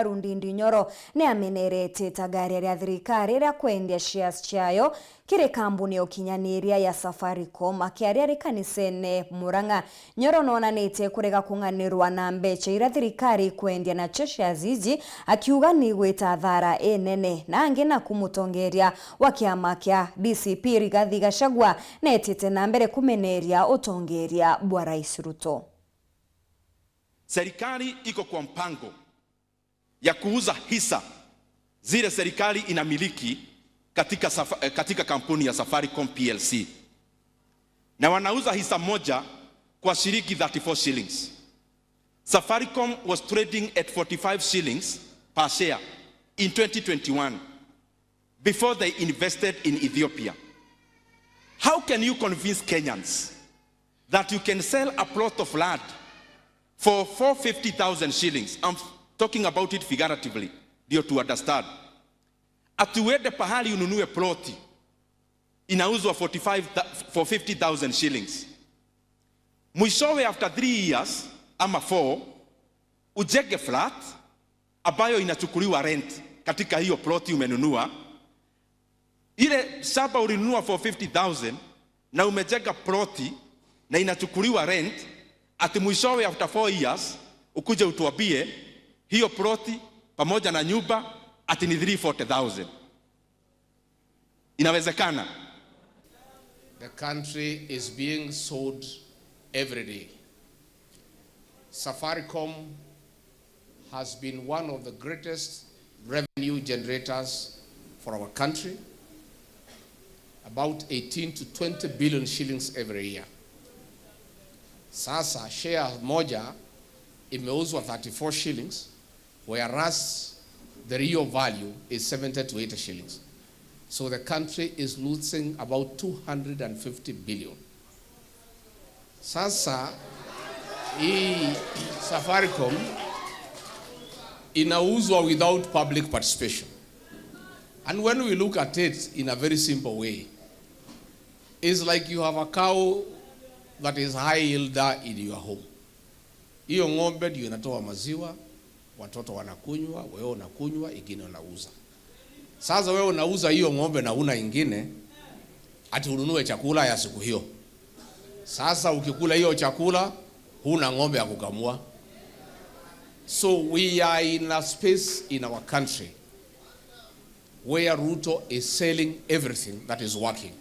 Ndindi Nyoro ni amenerete itagaria ria thirikari ria kwendia shares ciayo kiri kambuni ya ukinyaniria ya Safaricom. Akiaria ari kanisene Murang'a, Nyoro nonanite kurega kung'anirwa na mbecha iria thirikari ikwendia nacio shares iji, akiuga ni gwita thara inene. Na angi na kumutongeria wa kiama kia DCP Rigathi Gachagua netite na mbere kumeneria utongeria bwa Rais Ruto. Serikali iko kwa mpango ya kuuza hisa zile serikali inamiliki katika kampuni ya Safaricom PLC, na wanauza hisa moja kwa shilingi 34 shillings. Safaricom was trading at 45 shillings per share in 2021 before they invested in Ethiopia. How can you convince Kenyans that you can sell a plot of land for 450,000 shillings? I'm talking about it figuratively, ndio to understand. Ati uende pahali ununue ploti inauzwa 45 for 50,000 shillings. Mwishowe after 3 years ama 4 ujenge flat ambayo inachukuliwa rent katika hiyo ploti umenunua. Ile shamba ulinunua for 50,000 na umejenga ploti na inachukuliwa rent, ati mwishowe after 4 years ukuje utuambie hiyo ploti pamoja na nyumba ati ni 340,000. Inawezekana? The country is being sold every day. Safaricom has been one of the greatest revenue generators for our country, about 18 to 20 billion shillings every year. Sasa share moja imeuzwa 34 shillings, whereas the real value is 70 to 80 shillings. So the country is losing about 250 billion. Sasa hii Safaricom inauzwa without public participation. And when we look at it in a very simple way, it's like you have a cow that is high yielder in your home. Hiyo ng'ombe ndio inatoa maziwa, watoto wanakunywa, wewe unakunywa, ingine unauza. Sasa wewe unauza hiyo ng'ombe na una ingine, ati ununue chakula ya siku hiyo. Sasa ukikula hiyo chakula, huna ng'ombe ya kukamua. So we are in a space in our country where Ruto is selling everything that is working.